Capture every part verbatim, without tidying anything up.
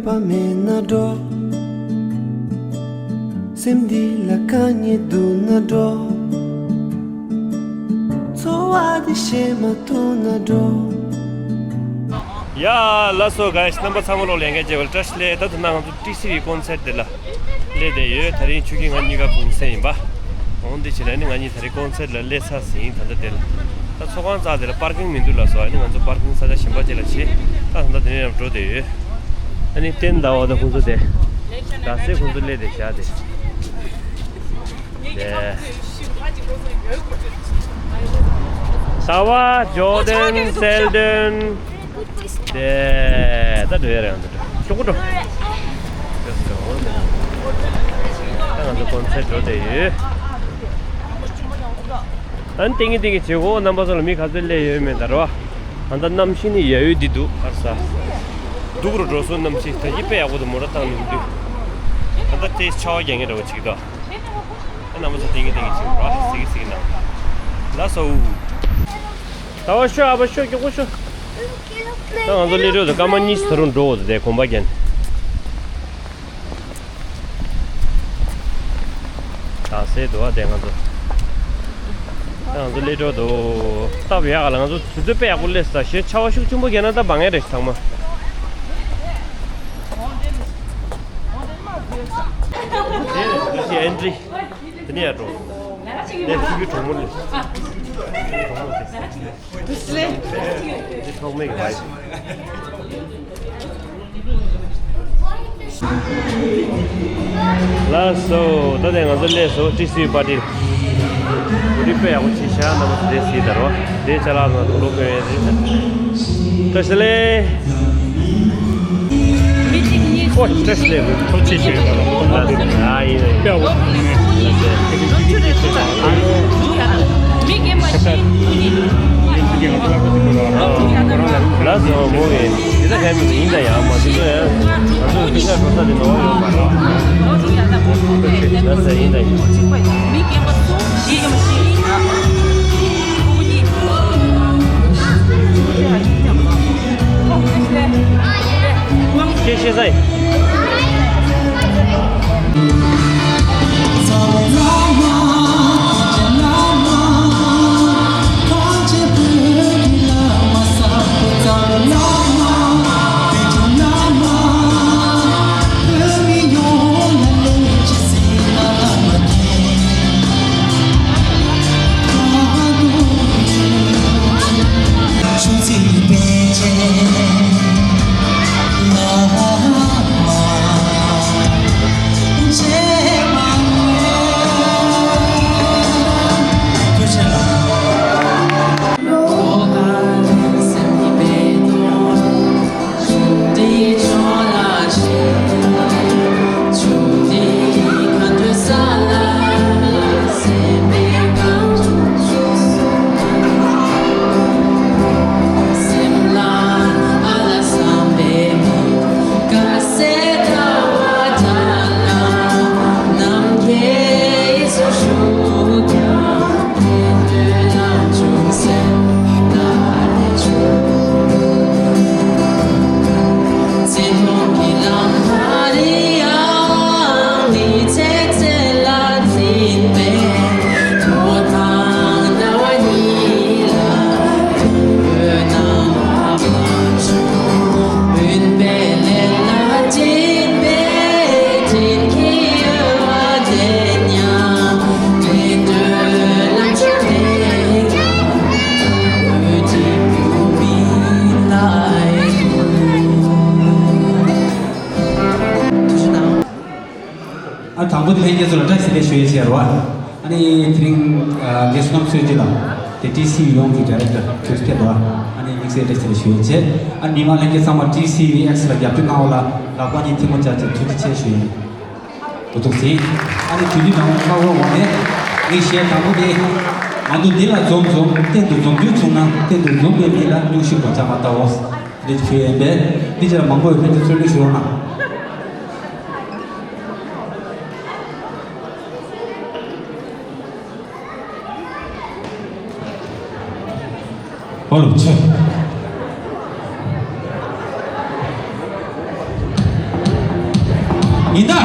པ་མེད་ན་འགྲོ། སེམས་འདི་ལ་དཀའ་ངལ་འདུག་ན་འགྲོ། འཚོ་བ་འདི་ཤེས་མ་ཐུབ་ན་འགྲོ། ཡ་ལགས་སོ་གཱ་ཡིས། རྣམ་པ་ཚང་མ་ལོག་ལེན་མཁན་བྱེད་པར་བཀྲ་ཤིས་བདེ་ལེགས། ད་དུང་ང་ཚོ་ཊི་སི་ཝི་ཀོན་སར་དེ་ལ་སླེབས་བསྡད་ཡོད། དེ་རིང་ཆུ་སྐྱིད་ང་གཉིས་ཀ་གུང་སེང་ཡིན་པ། འོང་དེ་བྱས་ན་ནི་ང་གཉིས་དེ་རིང་ཀོན་སར་ལ་སླེབས་ཚར་ཟིན། ད་ལྟ་དེ་ལ་ད་ཚོགས་ཁང་རྩ་དེ་ལ་པར་ཀིང་མི་འདུག་ལགས་སོ། ཨ་ནི་ང་ཚོ་པར་ཀིང་ས་ཆ་གཞན་པ་ཅིག་ལ་བྱེད། ད་ད་ལྟ་དེ་ནས་ཡང་འགྲོ་བསྡད་ཡོད། ཨ་ནི་བསྟན་ཟླ་བ་དང་ཁོང་ཚོ་དེ་རྡ་སའི་ཁོང་ཚོ་སླེབས་བསྡད་བཞག་དེ། དེ། ཟླ་བ། ཇོ་ཌན། སེལ་ཌན། དེ། ད་འགྲོ་ཡ་རེད། ང་ཚོ་འགྲོ། ཅོག་པོ་འགྲོ། ད་ང་ཚོ་ཀོན་སར་འགྲོ་བསྡད་ཡོད། ཨ་ནི་ཏིང་ངེ་ཏིང་ངེ་བྱེད་དགོས། རྣམ་པ་ཚོ་ལ་མི་ག་ཚོད་སླེབས་ཡོད་མེད་ད་རོ། ད་ལྟ་གནམ་གཤིས་ནི་ཡ་ཡོད་འདི་འདུག་ཧར་ས། སྡུག་རུ་འགྲོ་སོང་གནམ་གཤིས། ད་གིན་དཔེ་ཡག་པོ་འདུག་མོ་ཊ་བཏང་མི་འདུག་ད་ལྟ་དེ་ཆར་པ་རྒྱག་མཁན་འདྲ་བོ་ཅིག་འདུག་ཨ་རྣམ་པ་ཚོ་ཏིང་ངེ་ཏིང་ངེ་བྱེད་དགོས་རོ། སིག་སིག་ནང་ལ་སོ། ད་བ་ཤོ་ཨ་བ་ཤོ་མགྱོགས་པོ་ཤོ། ད་ང་ཚོ་སླེབས་གྲབས་དང་སྐར་མ་གཉིས་ད་རུང་འགྲོ་འོ་དེ་གོམ་པ་རྒྱན། རྡ་སའི་འདུག་ཨ་དེ་ང་ཚོ། ད་ང་ཚོ་སླེབས་གྲབས་འདུག་སྟབས་ཡག་ག་ལ། ང་ཚོ་དུས་ཚོད་དཔེ་ཡག་པོ་སླེབས་ས། གཞན་ཆར་པ་ཤུགས་ཆེན་པོ་རྒྱག་ན་ད་བང་ཡ་རེད་ཚང་མ། དེ་ཨེན་ཊི་རི། དེ་ནས་ཡར་འགྲོ། དེ་ཆུ་བོའི་གྲོག་མོ་རེད། གྲོག་མོ་རེད། ལགས་སོ། ད་ལྟ་ང་ཚོ་སླེབས་སོང་། ཊི་སི་ཝི་པར་ཊི། གོ་སྒྲིག་དཔེ་ཡག་པོ་བྱས་ཤག་རྣམ་པ་ཚོ་དེ་གཟིགས་དང་རོ། དེ་ཅ་ལག་ང་ཚོ་ལོ་དགོས་ཡས་རེད། བཀྲ་ཤིས་བདེ་ལེགས། ཨོ་བཀྲ་ཤིས་བདེ་ལེགས། ཐུགས་རྗེ་ཆེ། ཨ་ཡིན་ཡིན། དཔེ་ཡག་པོ། ལགས་སོ་མོ་ཡིན། དེ་ད་ག་ནས་ཡིན་ད་ཡང་མ་དེ་ཚོ་ཡང་ང་ཚོ་སྤུན་ཀྱག་འགྲོ་ས་དེ་ནོར་ཡོད་མ་རེད། ལགས་སོ་ཡིན་ད་ཡིན། ཁྱེད་ཤེས་ས་ཡིན། ཨ་དང་པོ་དེ་ལྷན་རྒྱས་ཚོ་ལ་བཀྲ་ཤིས་བདེ་ལེགས་ཞུ་ཡས་བྱས་རོ། ཨ་ནི་དེ་རིང་ཨ་རྒན་བསོད་ནམས་ཚེ་རིང་ལགས་དེ་ཊི་སི་ཝི་ཡོངས་ཀྱི་ཌའི་རེག་ཊར་དུ་སྐྱོད་དོ། ཨ་ནི་དམིགས་བསལ་བཀྲ་ཤིས་བདེ་ལེགས་ཞུ་ཡས་བྱས། ཨ་ནི་མི་མང་ལྷན་རྒྱས་ཚང་མ་ཊི་སི་ཝི་ཨེགས་ལ་རྒྱབ་སྐྱོར་གནང་བ་ལ་ལག་པ་གཉིས་ཐལ་མོ་སྦྱར་བྱས་ཐུགས་རྗེ་ཆེ་ཞུ་ཡས། འགོ་ཚུགས་ཟིན། ཨ་ནི་དུས་ཚོད་མང་པོ་ཁག་པོ་འོང་ནས་ངས་གཞས་དང་པོ་དེ། ང་ཚོ་འདི་ལ་འཛོམས་འཛོམས་གཏན་དུ་འཛོམས་དུས་བྱུང་ན་གཏན་དུ་འཛོམས་པའི་མི་ལ་སྙུང་གཞི་སྒོ་ལྕགས་མ་ལྟ་འོ། འདི་ཞུ་ཡས་ཡིན་པས་འདི་ཅིག་ལ་མང་པོ་ཡོད་ཕན་ཚུན་ཚུར་གླེང་ཞུ་རོགས་གནང་། ཨོ་ལོ་ཆེ། ཡིན་ད། ད་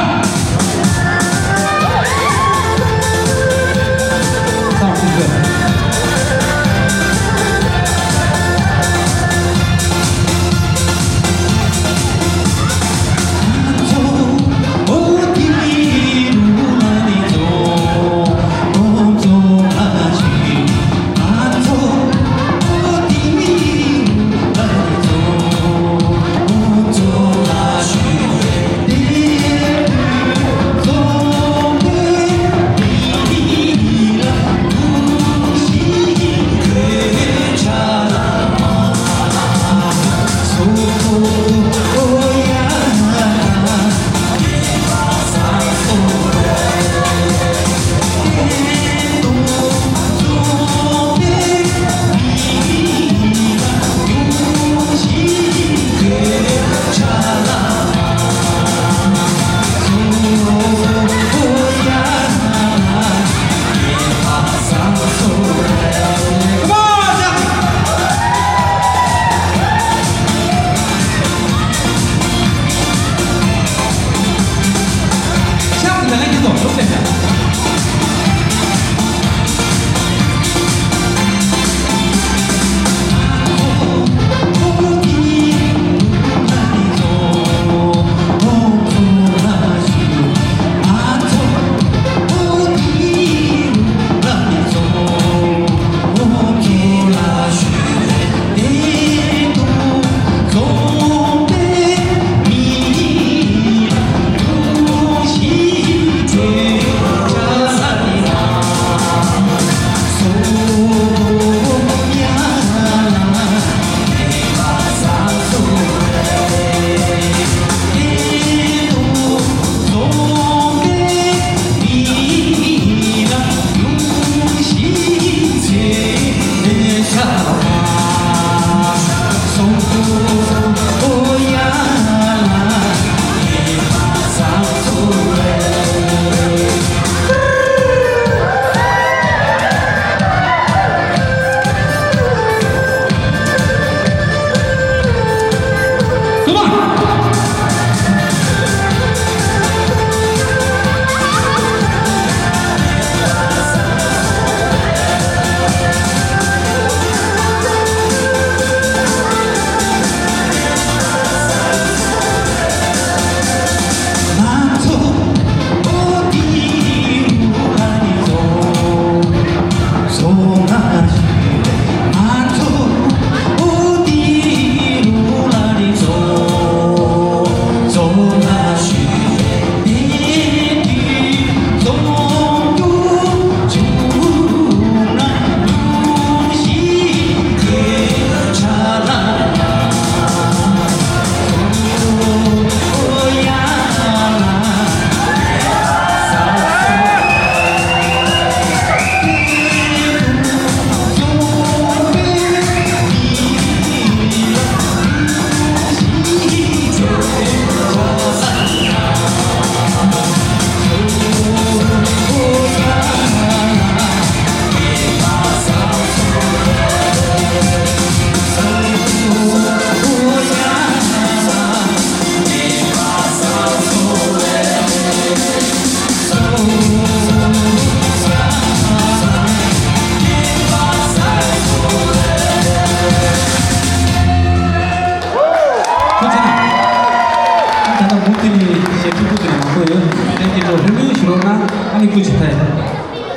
ལྟ་མུ་མཐུད་ནས་གཞས་ཕྲན་བུ་ཟེར་ནས་མང་པོ་ཡོད། དེ་གི་ལོ་ལྷོད་ལྷོད་ཞུ་རོགས་གནང་། ཨ་ནི་སྐུ་མཁྱེན་ད་ཡ།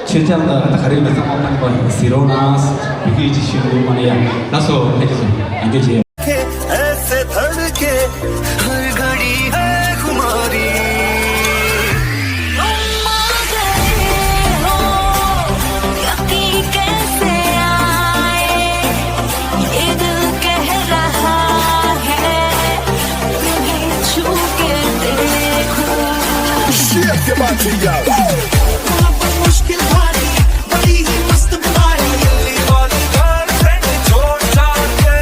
ཁྱེད་ཅག་ལ་ད་ག་རེ་མེད་ཚང་མ་ཕན་པ་ཟེར་རོགས་གནང་། བོད་སྐད་ཅིག་ཞུ་འདུག་མ་ནི་ཡ། ལགས་སོ། ཕན་ཆེ་སོང་། ཡང་བསྐྱར་མཇལ། ऐसे धड़के हर घड़ी है खुमारी। कैसे आए, ये दिल कह रहा है, तुम्हें छू के देखूं। शेर के बाद ही यार। मुश्किल भारी, बड़ी ही मस्त बीमारी। दिल्ली वाली गर्लफ्रेंड छोड़ जाके।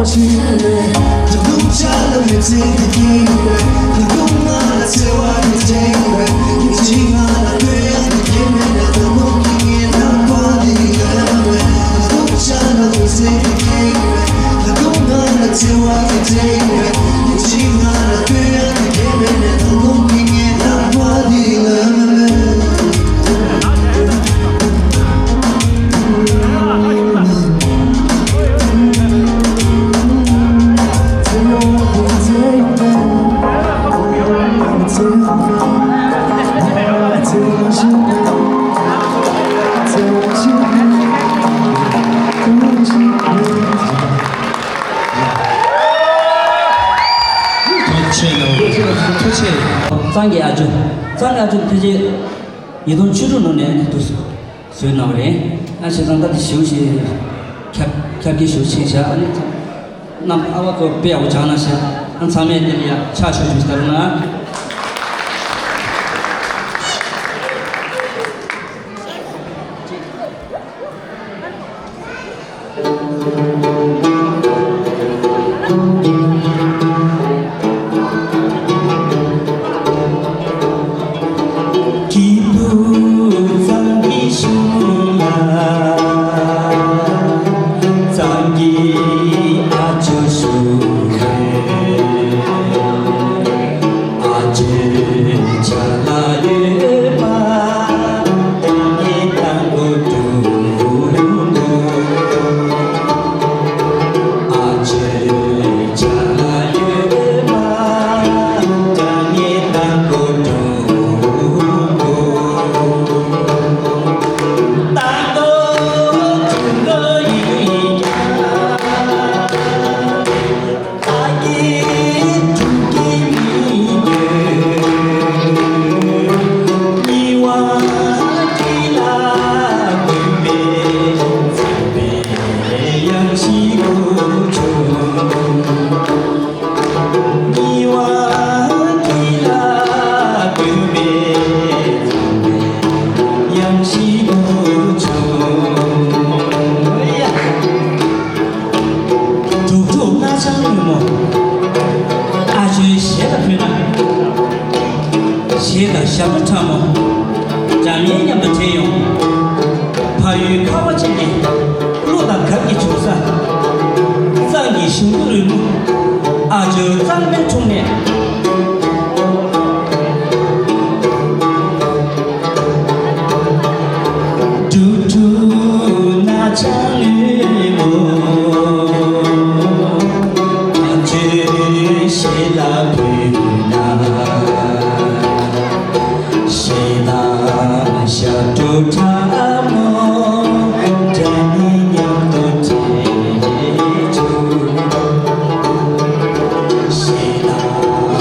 ཐུགས་རྗེ་ཆེ་གནང་། ཐུགས་རྗེ་ཆེ། གཙང་གི་ཨ་ཇོ། གཙང་གི་ཨ་ཇོ་ཕལ་ཆེར་ཉིས་སྟོང་བཅུ་དྲུག་ནང་ནས་ནི་འདུག་སེ་བཟོས་གནང་བ་རེད། ཨ་བྱས་ཙང་ད་དེ་ཞེ་པོ་ཞིག་ཁྱབ་ཁྱབ་ཀྱི་ཞེ་པོ་ཕྱིན་བཞག་ཨ་ནི་རྣམ་པ་ཨ་བ་ཚོ་དཔེ་ཡག་པོ་སྦྱངས་གནང་ཤག་ཨ་ཚང་མས་དེ་ལ་ཡ་ཕྱག་ཞུ་ཞུ་ཞུ་ད་རུང་ན། སྐྱིད་པོ་གཙང་གི་གཞུང་ལ། གཙང་གི་ཨ་ཇོ་གཞུང་ལ། ཨ་ཇོའི་ཆ་ལ་ཡོད་པ། ཨ་ཇོའི་ཆ་ལ་ཡོད་པ། གྲུབ་ཐོབ་སྔགས་འཆང་ལྷ་མོ། ཨ་ཇོའི་ཞལ་ལ་ཕུལ་ན། གཞས་དང་ཞབས་བྲོ་ཁྲ་མོ། འཇམ་དབྱངས་མཉམ་དུ་འཁྲིལ་ཡོང་། ཕ་ཡུལ་ཁ་བ་ཅན་གྱི་གླུ་དང་གར་གྱི་བྱུང་ས། གཙང་གི་གཞུང་ལུགས་རོལ་མོ། ཨ་ཇོ་གཙང་པའི་འཁྲུངས་གནས། གྲུབ་ཐོབ་སྔགས་འཆང་ལྷ་མོ། ཨ་ཇོའི་ཞལ་ལ་ཕུལ་ན། གཞས་དང་ཞབས་བྲོ་ཁྲ་མོ། སྒྲ་སྙན་མཉམ་དུ་འཁྲིལ་བྱུང་། གཞས་དང་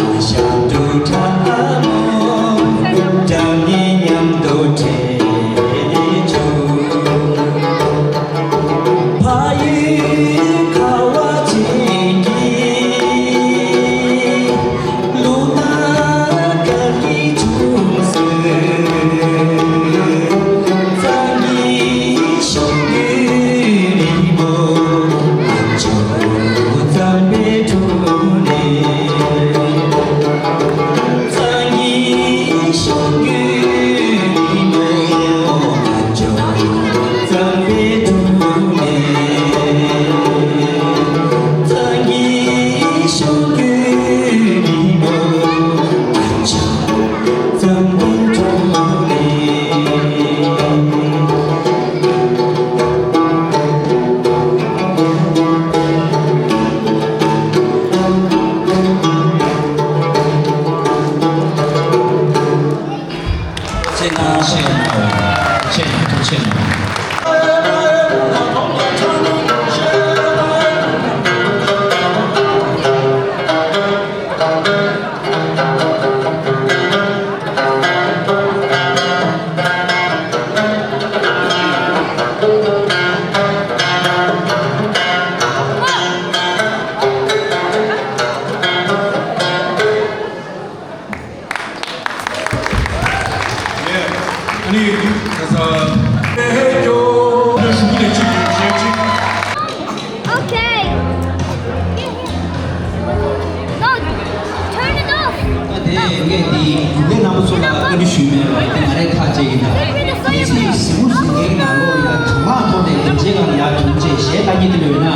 ཡོད་མེད་ལ་དེ་ང་རའི་ཐག་བཅད་ཡིན་ད། དེ་ཚེ་གཟིགས་མོ་གཟིགས་མཁན་ནང་ལོགས་ཡིན་ད་དང་བླངས་ཐོག་ནས་སྡིངས་ཆའི་སྒང་ལ་ཡར་བྱོན་བྱས་གཞས་བཏང་མཁན་དེ་འདྲ་ཡོད་ན་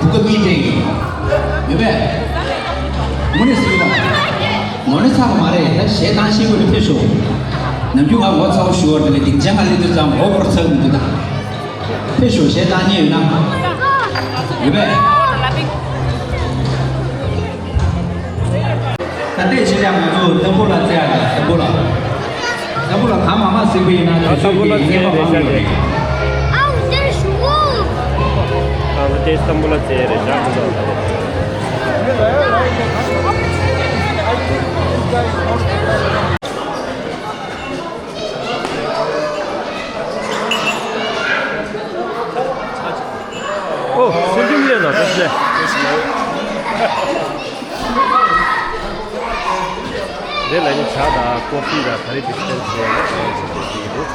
གུས་པ་གཉིས་སྤྲད་ཡིན། ཡོད་པས། དངོས་གནས་ཟེར་ཡོད་ད། ངོ་ནས་ཚར་བ་མ་རེད་ད། གཞས་བཏང་ཤེས་དགོས་ནས་ཕེབས་ཤོག་ནམ་རྒྱུན་ང་ངོ་ཚ་བོ་ཞུ་བར་དེ་ལས་སྡིངས་ཆ་ང་སླེབས་དུས་ཙམ་མགོ་སྐོར་ཚར་མི་འདུག་ད། ཕེབས་ཤོག་གཞས་བཏང་མཁན་ཡོད་ན། ཡོད་པས། ད་ལྟའི་ཆེད་ལས་ང་ཚོ་ཏམ་བུ་ལ་རྩེ་ཡག་དང་ཏམ་བུ་ལ། ཏམ་བུ་ལ་གང་མང་མང་གཟིགས་པ་ཡིན་ན་དུས་ཚོད་ཀྱི་ཉེན་ཁ་མང་ཡོད་རེད། ཨ་འདིར་ཞུ། ཨ་ནི་དེ་ཏམ་བུ་ལ་རྩེ་རེད་བཞག་ཨོ། སེམས་ཅན་ལས་ལ་ཏོག་ཙེ། དེ་ལ་ནི་ཇ་དང་ཀོ་ཧྥི་དང་ག་རེ་དེ་ཚོ་བྱས་ནས་བྱེད་ཀྱི་འདུག་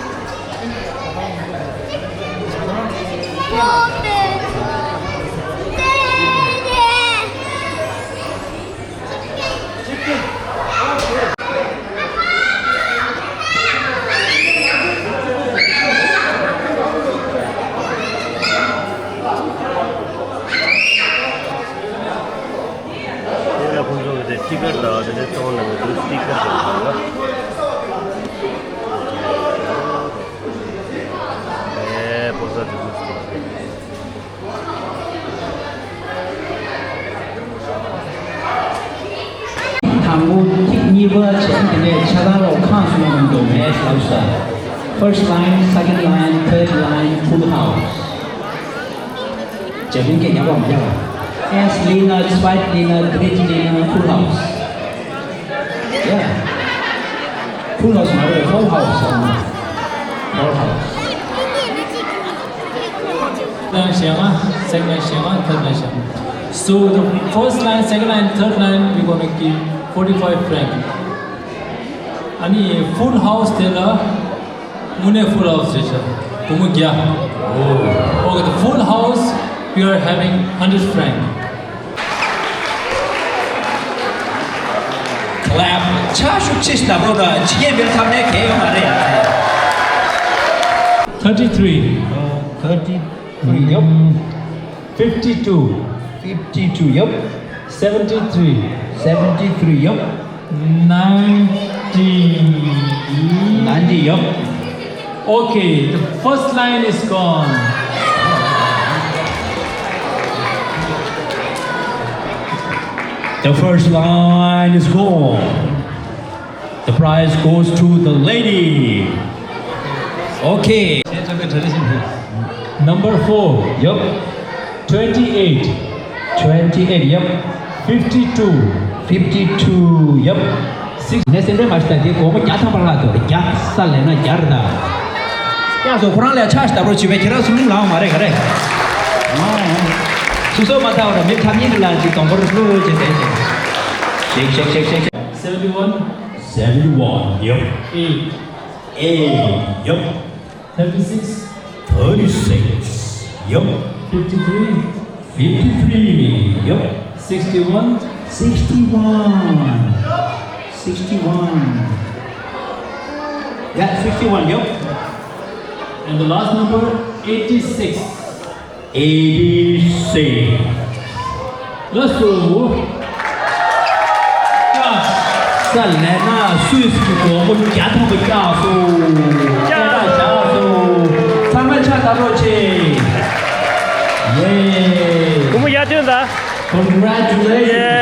དེ་ལ་ཁོང་ཚོ་གི་དེ་སི་ཊི་ཀར་དང་དེ་ཚོ་གཏོང་ལ་གི་སི་ཊི་ཀར་དང་། ཨེ་པོ་ས་དེ་ཚོ། དང་པོ་ཐིག་གཉིས་པ་བྱས་དེ་ནས་ཆ་ཚང་ལོག་ཁང་སུ་ཡང་མི་འདུག་མེད་ལབ་ས། First line, second line, third line, full house. ཇ་ཕིང་སྐད་ཡག་པོ་མ་རྒྱག་པ། Erste Linie, zweite Linie, dritte Linie, full house. Yeah. Full house མ་རེད། Whole house. Whole house. Line བཞེངས་ཨ། Second line བཞེངས་ཨ། Third line བཞེངས། So the first line, second line, third line, we gonna give forty-five franc. ཨ་ནི་full house དེ་ལ་དངོས་གནས་full house རེད་ཤག་སྒོར་མོ་བརྒྱ། Okay, the full house, we are having hundred franc. Clap. ཕྱག་ཤུགས་ཆེ་ཞིག་བརྡབ་རོགས་དང་། ཇི་སྐད་འབད་ཐབས་ནས་གལ་ཡོད་མ་རེད་ཡ། Thirty-three. Thirty-three. Yep. Fifty-two. Fifty-two. Yep. Seventy-three. Seventy-three. Yep. Ninety. Ninety. Yep. Okay, the first line is gone. The first line is gone. The prize goes to the lady. Okay. Number four. Yep. Twenty-eight. Twenty-eight. Yep. Fifty-two. Fifty-two. Yep. Six. ནས་སེམས་ཁྲལ་མ་བྱེད་ད། དེ་སྒོར་མོ་བརྒྱ་ཐམ་པ་ལྷག་འདུག་བརྒྱ་ས་ལེན་ན་བརྒྱ་རེད་ད། ཡག་སོ། ཁོ་རང་ལ་ཕྱག་ཞིག་བརྡབ་རོགས་བྱེད་པས། ཁྱེད་རང་ཚོ་གླིང་ལངས་མ་རེད་ག་རེ། ཨོ། སུ་སོ་མ་ཐག་པ་ར་མི་ཐ་མིན་ལ་ཅིག་གདོང་པར་ལྷོད་བྱས་བསྡད་བྱས། ཤེག་ཤེག་ཤེག་ཤེག Seventy-one. Seventy-one. Yep. Eight. Eight. Yep. Thirty-six. Thirty-six. Yep. Fifty-three. Fifty-three. Yep. Sixty-one. Sixty-one. Sixty-one. Yeah, sixty-one. Yep. And the last number, eighty-six. Eighty-six. ལགས་སོ། ས་ལེ་ན་སུད་སི་གི་སྒོར་མོ་བརྒྱ་ཐམ་པ་བཀྱགས་སོང་། བཀྱགས། བཀྱགས་བཞག་སོང་། ཚང་མས་ཕྱག་བརྡབ་རོགས་བྱེད། ཡེ། སྒོར་མོ་ཡར་ཐོན་ད། Congratulations.